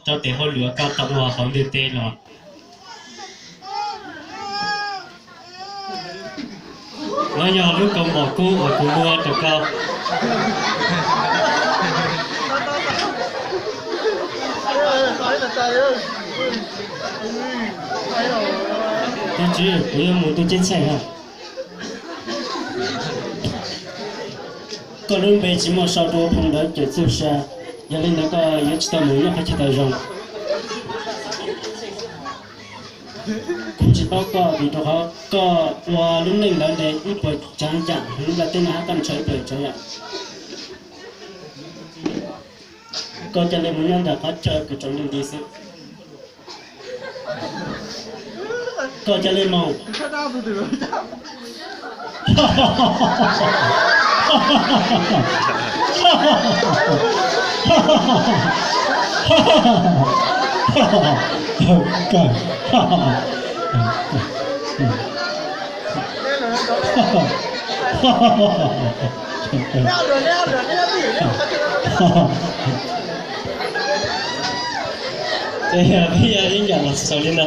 rau tes hauj lwm koj tau ua hauv ntiaj teb los. No yog lub kaus mom kub uas kuv muab rau koj. Tus tswv, kuv yuav mus tu ceeb tsheej os. Koj lub npe tsis muaj sau rau phoo ntawv cawm txuj sa, yog li ntawd koj yuav tsis tau mus nyob qhov chaw tau zoo. Kuv tsis paub koj vim rau qhov koj ua lub neej lawv nte ib puas tsav yam hauv lub ntiaj teb no hab koj ntshaw ib puas tsav yam. Koj ca le mus nyob ntawm qhov chaw kws tsaus ntuj nti xwb. Koj ca le mus. Ces yog peb yog ib yam los xaus li no.